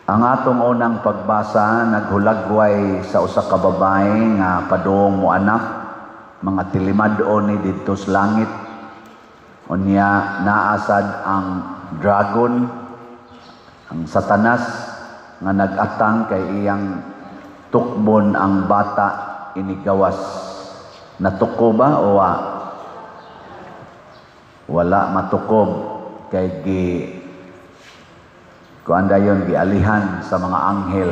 Ang atong unang pagbasa naghulagway sa usa ka babae nga padung mo anak, mga tilimad-on ni didto sa langit. Unya naasad ang dragon, ang Satanas, nga nag-atang kay iyang tukbon ang bata inigawas. Natuko ba o wa? Wala matukob kay gi kuan dayon, gialihan sa mga anghel,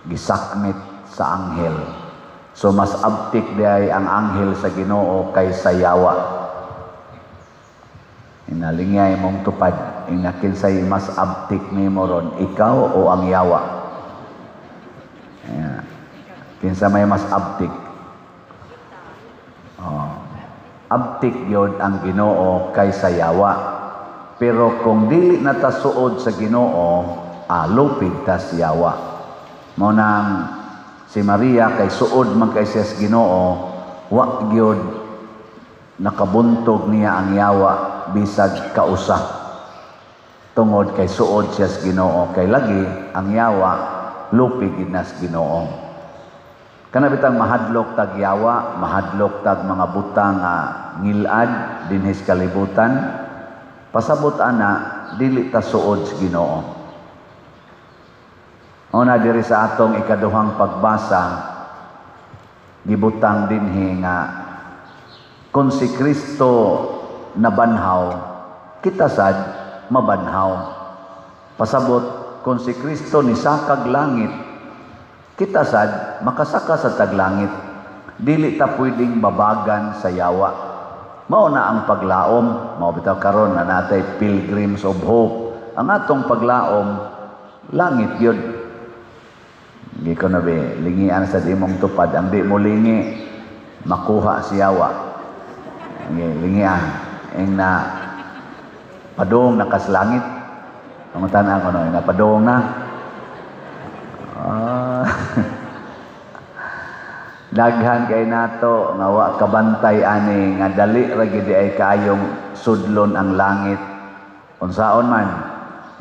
gisakmit sa anghel. So mas abtik diay ang anghel sa Ginoo kaysa yawa. Inalingay mong tupad, ina, kinsay mas abtik nimo ron, ikaw o ang yawa? Yeah. Kinsa may mas abtik? Oh. Abtik yun ang Ginoo kaysa yawa. Pero kung dili na ta suod sa Ginoo, lupig tas yawa. Mao nang si Maria kay suod man kay siya sa Ginoo, wa gyud nakabuntog niya ang yawa bisag kausa. Tungod kay suod siya sa Ginoo, kay lagi ang yawa lupig gid na sa Ginoo. Kana bitang mahadlok tag yawa, mahadlok tag mga butang nga ngilad dinhi sa kalibutan, pasabot ana dili ta suod sa Ginoo. Una diri sa atong ikaduhang pagbasa, gibutang dinhi nga kung si Kristo nabanhaw, kita sad mabanhaw. Pasabot kung si Kristo nisakag langit, kita sad makasaka sa taglangit. Dili ta pwedeng babagan sa yawa. Mao na ang paglaom, mao bitaw karon na natay Pilgrims of Hope. Ang atong paglaom, langit yun. Hindi ko na be, lingian sa imong tupad. Ang di mo lingi, makuha si yawa. Lingian. Ing na padung na kas langit. Ang tanan ko no, na padung na. Ah. Daghan kay nato nga wa kabantay ani nga dali ra gid ay kaayong sudlon ang langit. Unsaon man,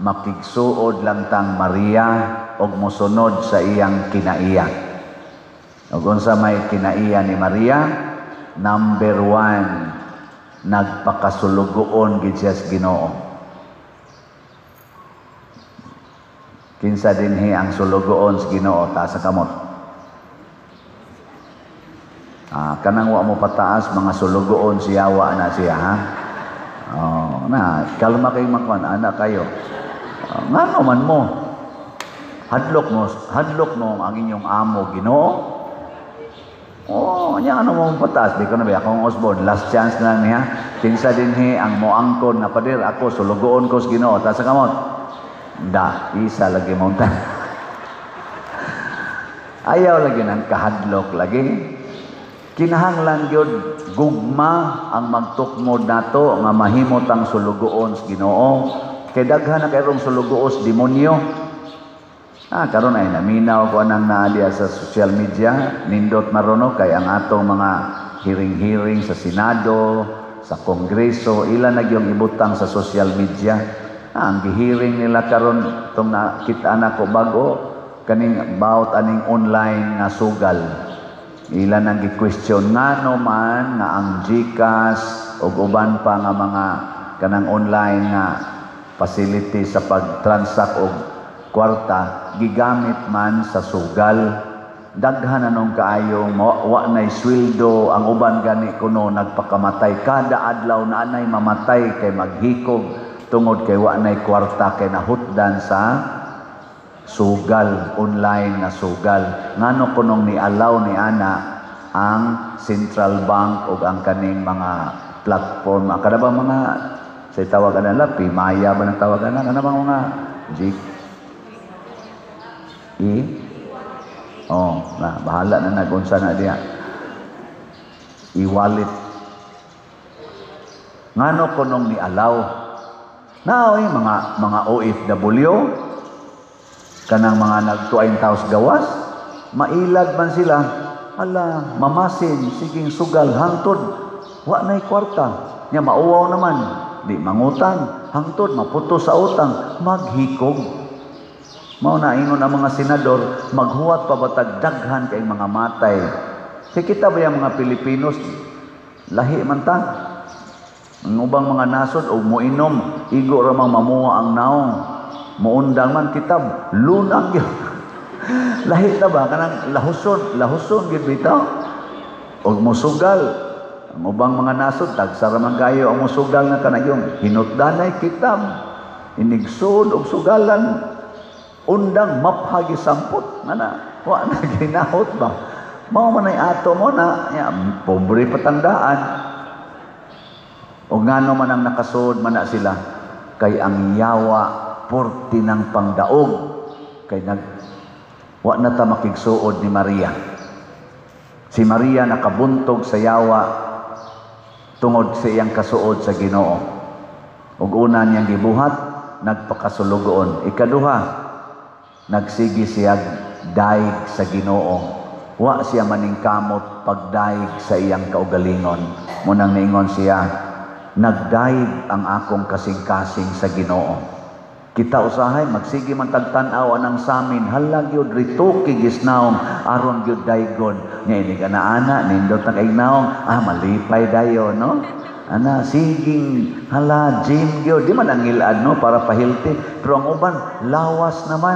makigsuod lang tang Maria og mosunod sa iyang kinaiya. Ug unsa may kinaiya ni Maria? Number one, nagpakasulugoon gid siya sa Ginoo. Kinsa dinhi ang sulugoon sa Ginoo? Taas sa kamot. Ah, kanang wa mo pataas, mga sulugoon si yawa na siya, ha? Oh, na, kalma kay makuan, anak kayo. Oh, ngano man mo? Hadlok mo ang inyong amo Ginoo. Oh, nya ano mo pataas? Di ko na ba akong Osborne, last chance na lang niya. Kinsa dinhi ang moangkon na, "Pader, ako sulugoon ko sa Ginoo"? Taas sa kamot. Da, isa lagi mo. Ayaw lagi ng kahadlok lagi. Kinahanglan gyud gugma ang magtukmod nato nga mahimo tang sulugoon sa Ginoo. Kay daghan na kayrong sulugoon sa demonyo. Ah, karon ay naminaw ko anang naa sa social media, nindot marono kay ang atong mga hearing-hearing sa Senado, sa Kongreso, ila na gyung ibutang sa social media. Ah, ang gihearing nila karon tong nakita na ko bag-o kaning about aning online nga sugal. Ila nang gi-question ngano man nga ang GCash ug uban pa nga mga kanang online nga facility sa pag-transact og kwarta gigamit man sa sugal. Daghan na nung kaayong wa nay sweldo ang uban, gani kuno nagpakamatay. Kada adlaw na anay mamatay kay maghikog tungod kay wa nay kwarta kay nahutdan sa sugal, online nga sugal. Ngano kunong ni-allow ni ana ang central bank ug ang kaning mga platform, ang kada ba mga sa tawag ana, Pimaya ba nang tawag ana, kana bang mga G E? Oh, na bahala na nagunsa na diya. E-wallet. Ngano kunong ni allow? Naoy mga OFW, kanang mga nagtuayin taos gawas, mailag man sila, ala, mamasin, siging sugal, hangtod wa nay kwarta. Nya mauwaw naman, di mangutang, hangtod maputo sa utang, maghikog. Mao na ingon ang mga senador, maghuwat pa batag daghan kay mga matay. Kay kita ba yung mga Pilipinos, lahi man ta. Ang ubang mga nasod og moinom, igo ra mang mamuha ang naong. Muundang man kita, lunang gyud. Lahi ta ba kanang lahuson, lahuson gyud bitaw. Og musugal ang ubang mga nasod, tagsa ra man kayo ang musugal nga kanayong hinutdanay kitab. Inigsud og sugalan, undang maphagi sampot ngana wa na ginahot ba. Mao man ay ato mo na ya, pobre patandaan. O ngano man ang nakasuod man na sila, kay ang yawa purti ng pangdaog, kay nag wa na ta makigsuod ni Maria. Si Maria nakabuntog sa yawa tungod sa iyang kasuod sa Ginoo. Ug una niyang gibuhat, nagpakasulugoon. Ikaduha, nagsige siya daig sa Ginoo. Wa siya maningkamot pagdaig sa iyang kaugalingon. Munang niingon siya, "Nagdaig ang akong kasing-kasing sa Ginoo." Kita usahay magsige man tagtan-aw anang samin, hala gyud rituki gisnaong aron gyud daygon nya inig ana-ana nindot na kay naong, ah, malipay dayon, no? Ana siging hala gym gyud, di man ang ngilad, no, para pa-healthy, pero ang uban lawas naman,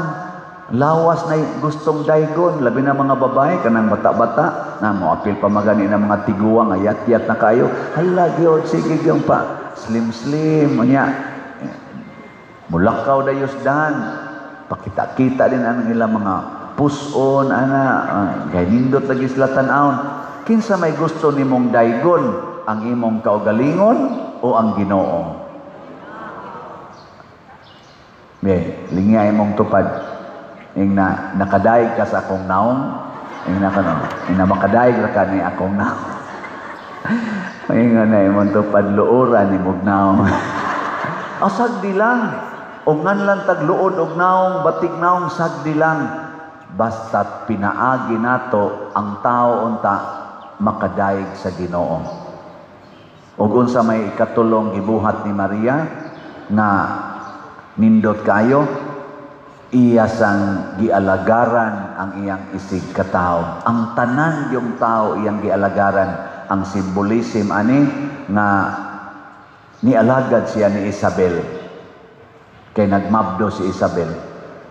lawas na gustong daygon, labi na mga babae kanang bata-bata na moapil pa magani na mga tiguang nga yat-yat na kayo, hala gyud sige gyud pa slim slim nya mulakaw dayos dan pakita-kita din ang ilang mga puson ana, kay nindot lagi sila tan-awon. Kinsa may gusto nimong daygon, ang imong kaugalingon o ang Ginoo? Be, lingya imong tupad. Ing na nakadaig ka sa akong naong, ing na kano, ing na makadaig ra ka ni akong naong. Ingon na imong tupad, luoran imong naong. Asag di lang. O nganlan tagluod og naong, batig naong, sagdi lang. Basta't pinaagi nato ang tao unta makadaig sa Ginoo. Og unsa may ikatulong gibuhat ni Maria nga nindot kayo, iya sang gialagaran ang iyang isig katawo. Ang tanan yung tao iyang gialagaran. Ang symbolism ani nga nialagad siya ni Isabel. Kay nagmabdo si Isabel.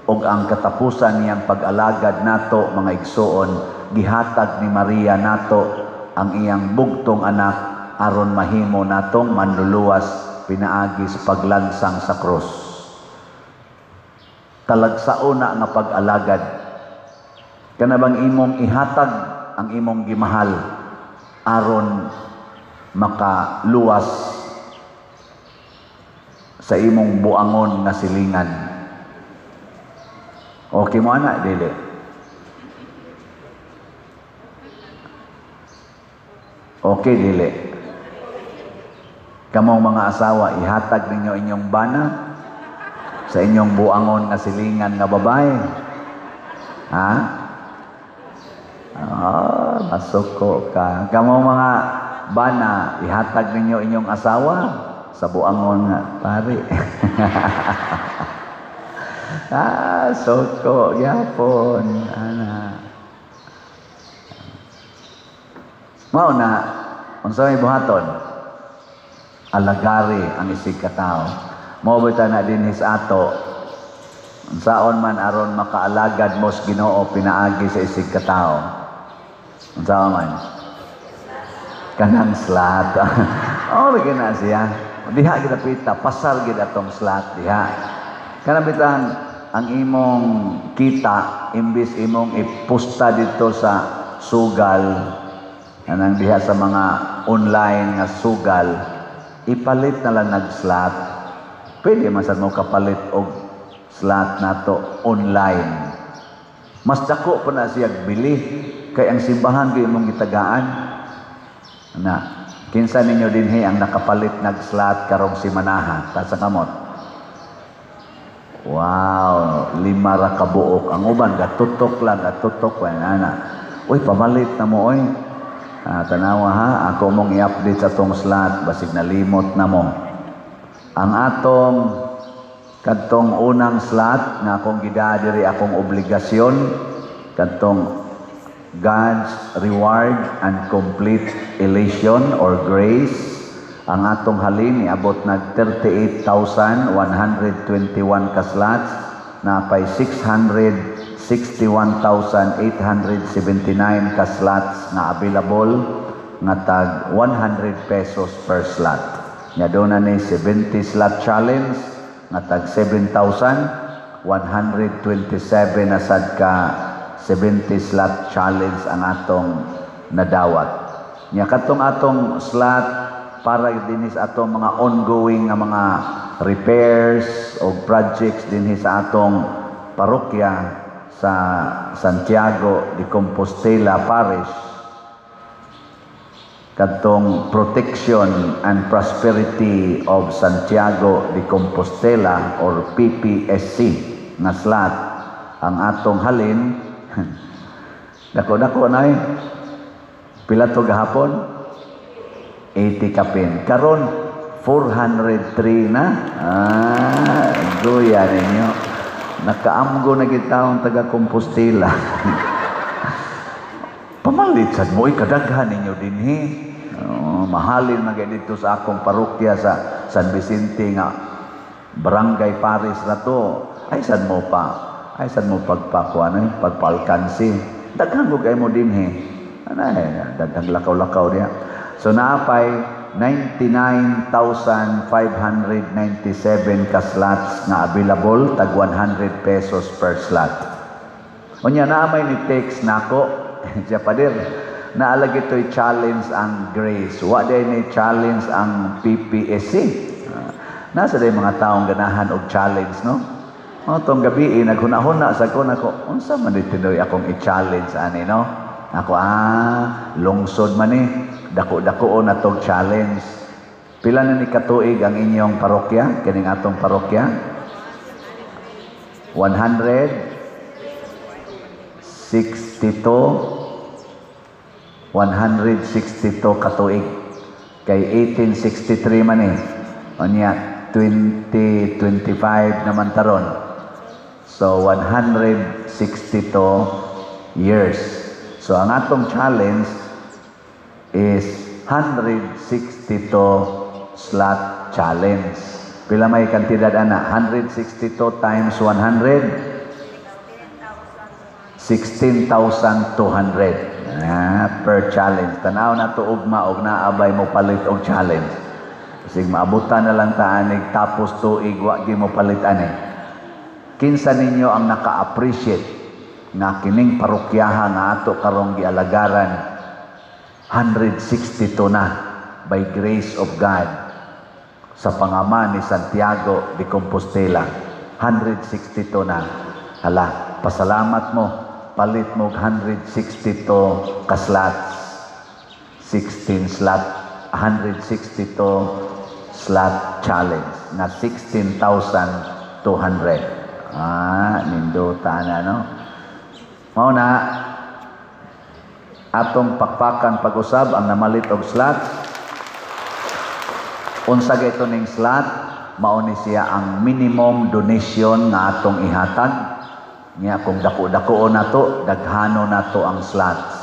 Og ang katapusan niyang pag-alagad nato, mga igsoon, gihatag ni Maria nato ang iyang bugtong anak aron mahimo natong manluluwas pinaagi sa paglansang sa krus. Talagsaon na nga pag-alagad. Kana bang imong ihatag ang imong gimahal aron makaluwas sa imong buangon nga silingan? Okay mo ana, dili? Okay, dili? Kamong mga asawa, ihatag ninyo inyong bana sa inyong buangon nga silingan nga babae. Ha? Oh, masuko ka. Kamong mga bana, ihatag ninyo inyong asawa sa buangon nga pare. Ah, soko gyapon ana. Mao na unsa may buhaton? Alagari ang isig katawo. Mao bitaw na dinhi sa ato, unsaon man aron makaalagad mo sa Ginoo pinaagi sa isig katawo? Unsaon man? Kanang slat. Oh, lagi na siya. Diha kita pita, pasar gid atong slat diha. Kanang bitang ang imong kita, imbis imong ipusta dito sa sugal, kanang diha sa mga online nga sugal, ipalit na lang nag-slot. Pwede man sad mo kapalit og slot nato online. Mas dako pa na siya bili kay ang simbahan gyud imong gitagaan. Na kinsa ninyo dinhi ang nakapalit nag-slot karong simanaha? Taas ang kamot. Wow, 5 ra ka buok. Ang uban gatutok lang, gatutok pa ana. Uy, pamalit na mo oy. Ah, tanawa ha, ako mong i-update sa tong slot basig nalimot na mo. Ang atong Kadtong unang slot nga akong gidaa diri, akong obligasyon, kadtong God's reward and complete elation or grace, ang atong halin niabot nag 38,121 ka slots, napay 661,879 ka slots nga available nga tag 100 pesos per slot. Nya doon na ni 70 slot challenge nga tag 7,127 na sad ka 70 slot challenge ang atong nadawat. Nya katong atong slot para dinhi sa atong mga ongoing nga mga repairs o projects dinhi sa atong parokya sa Santiago de Compostela Parish, kadtong Protection and Prosperity of Santiago de Compostela or PPSC nga slot, ang atong halin dako-dako na eh. Pila to gahapon? 80 kapin. Karon 403 na. Ah, guya ninyo. Nakaamgo na gitawong taga Compostela. Pamalit sad mo, kadaghan ninyo dinhi. Oh, mahalin man kay dito sa akong parokya sa San Vicente nga barangay parish na to. Ay sad mo pa. Ay sad mo pagpakuan eh, pagpalkansi. Daghan ko kay mo dinhi. Ano eh, daghang lakaw-lakaw diya. So naapay 99,597 ka slots nga available tag 100 pesos per slot. Unya naa may ni text nako siya, "Pader, naalagi to'y challenge ang Grace. Wa day ni challenge ang PPSC." Ah, nasa day mga taong ganahan og challenge, no? O, tong gabi, eh, naghuna-huna sa ko, nako, unsa man di tinoy akong i-challenge ani, no? Ako, ah, lungsod man eh, dako-dako na tog challenge. Pila na ni katuig ang inyong parokya, kining atong parokya? 162, 162 katuig. Kay 1863 man eh. Unya, 2025 naman taron. So, 162 years. So, ang atong challenge is 162 slot challenge. Pila may kantidad ana? 162 times 100? 16,200 ah, per challenge. Tanaw na to ugma og naabay mo palit og challenge. Kasi maabutan na lang ta anig tapos tuig wa gi mo palit ani. Kinsa ninyo ang naka-appreciate nga kining parokyaha nga ato karong gialagaran 162 na by grace of God sa pangama ni Santiago de Compostela? 162 na. Hala, pasalamat mo, palit mo og 162 ka slots, 16 slot, 162 slot challenge na 16,200. Ah, nindota na, no? Mao na atong pakpakan pag-usab ang namalit og slot. Unsa gay ito ning slot? Mao ni siya ang minimum donation nga atong ihatag. Nya kung dako-dako nato, daghano nato ang slots.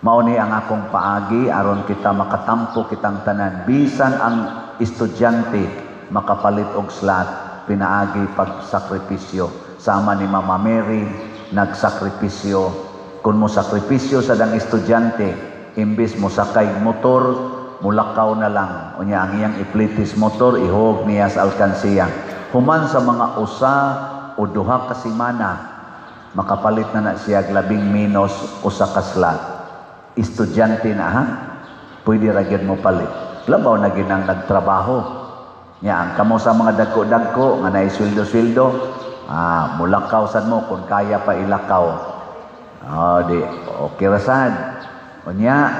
Mao ni ang akong paagi aron kita makatampo kitang tanan, bisan ang estudyante makapalit og slot pinaagi pagsakripisyo, sama ni Mama Mary nagsakripisyo. Kung mo sakripisyo sa dang estudyante, imbis mo sakay motor, mulakaw na lang. Unya ang iyang iplitis motor, ihog niya sa alkansiya. Human sa mga 1 o 2 ka semana, makapalit na na siya labing menos 1 ka slot. Estudyante na ha, pwede ra gyud mo palit. Labaw na ginang nagtrabaho. Nya ang kamo sa mga dagko-dagko nga naay sweldo-sweldo, ah, mulakaw sad mo kung kaya pa ilakaw. Oh, di okay ra sad. Unya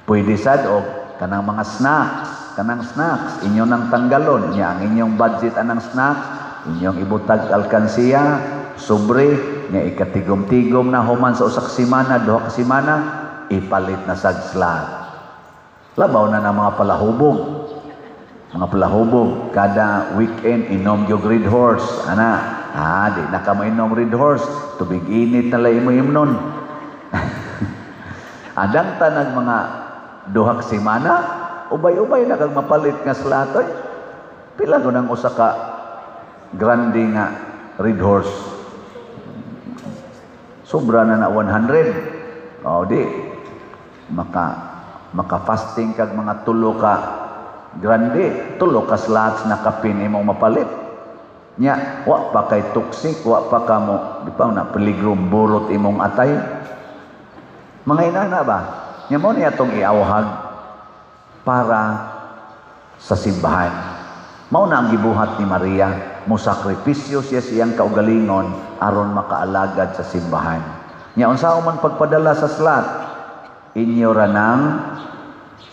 pwede sad og kanang mga snacks, kanang snacks inyo nang tanggalon. Nya ang inyong budget anang snacks, inyong ibutag alkansiya, sobre, nya ikatigom-tigom na human sa 1 ka semana, 2 ka semana, ipalit na sad slot. Labaw na ng mga palahubog. Mga palahubog, kada weekend inom gyud Red Horse ana. Ah, di na ka mainom Red Horse, tubig init na lang imo imnon. Adang tanag mga 2 ka semana, ubay-ubay na kag mapalit nga slot oy. Pila ko nang usa ka grande nga Red Horse? Sobra na na 100. O di maka maka fasting kag mga 3 ka grande, 3 ka slots na kapin imong mapalit. Nya wa pa kay toxic, wa pa ka mo di pa na peligro burot imong atay. Mga inana ba? Nya mo niya atong iawhag para sa simbahan. Mao na ang gibuhat ni Maria, mo sakripisyo siya siyang kaugalingon aron makaalagad sa simbahan. Nya unsa man pagpadala sa slot, inyo ra nang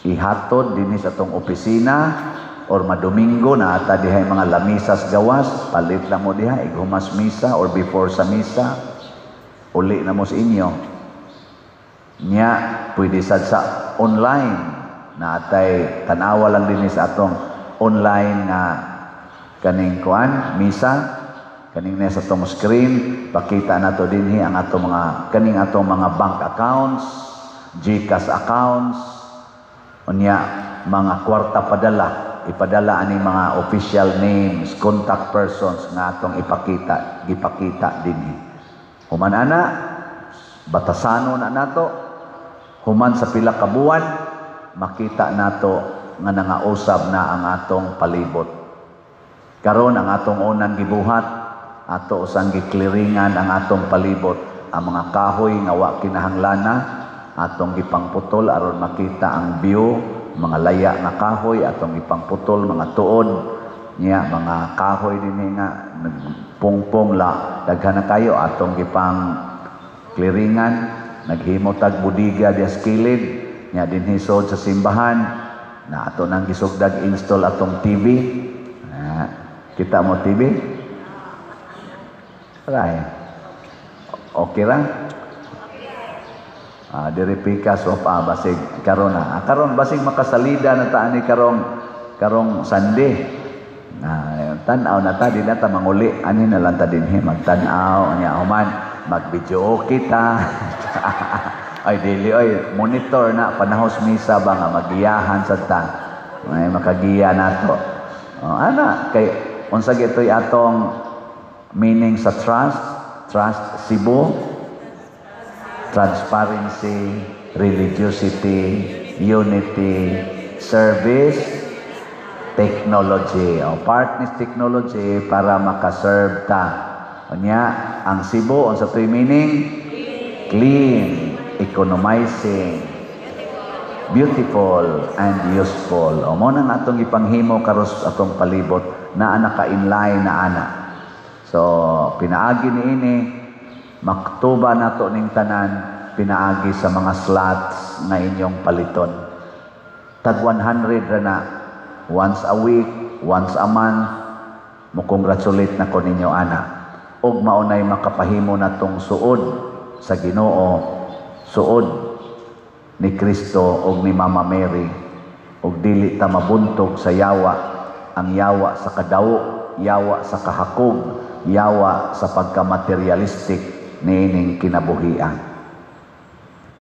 ihatod dinhi sa atong opisina or madomingo na ata dihay mga lamisas gawas, palit lang mo diha ighumas misa or before sa misa, uli na mo sa inyo. Nya pwede sad sa online na atay tanawa lang dinhi sa atong online nga kaning kuan misa, kaning na sa atong screen. Pakita nato dinhi ang atong mga kaning atong mga bank accounts, GCash accounts, unya mga kwarta padala, ipadala ani mga official names, contact persons nga atong ipakita, gipakita dinhi. Human ana, batasano na nato. Human sa pila ka buwan, makita nato nga nangausab na ang atong palibot. Karon ang atong unang gibuhat, ato usang gikliringan ang atong palibot, ang mga kahoy nga wa kinahanglana atong gipangputol aron makita ang view. Mga laya nga kahoy atong gipangputol, mga tuod niya, mga kahoy dinhi nga nagpungpong la daghan na kayo, atong gipang kliringan. Naghimo tag budiga diya sa kilid nya dinhi sod sa simbahan na ato nang gisugdag install atong TV. Ah, kita mo TV? Right. Okay ra? Ah, diri pikas o pa basig karon na. Ah, karon basig makasalida na ta ani karong karong Sunday. Na tan-aw na ta, di na ta manguli, ani na lang ta dinhi magtan-aw, nya human mag-video kita. Ay, dili oy, monitor na panahos misa ba nga magiyahan sad ta. May makagiya nato. Oh, ana kay unsa gitoy atong meaning sa trust, Trust Cebu: transparency, religiosity, unity, service, technology. O, part ni technology para makaserve ta. Unya, ang Cebu, unsa to'y meaning? Clean, economizing, beautiful, and useful. O, mo nang atong ipanghimo karos atong palibot na naka-inline na ana. So, pinaagi ni ini, maktuba nato ning tanan pinaagi sa mga slots nga inyong paliton. Tag 100 ra na, once a week, once a month, mo congratulate na ko ninyo ana. Og maunay makapahimo natong suod sa Ginoo, suod ni Kristo og ni Mama Mary, og dili ta mabuntog sa yawa, ang yawa sa kadawo, yawa sa kahakog, yawa sa pagka-materialistic niining kinabuhian.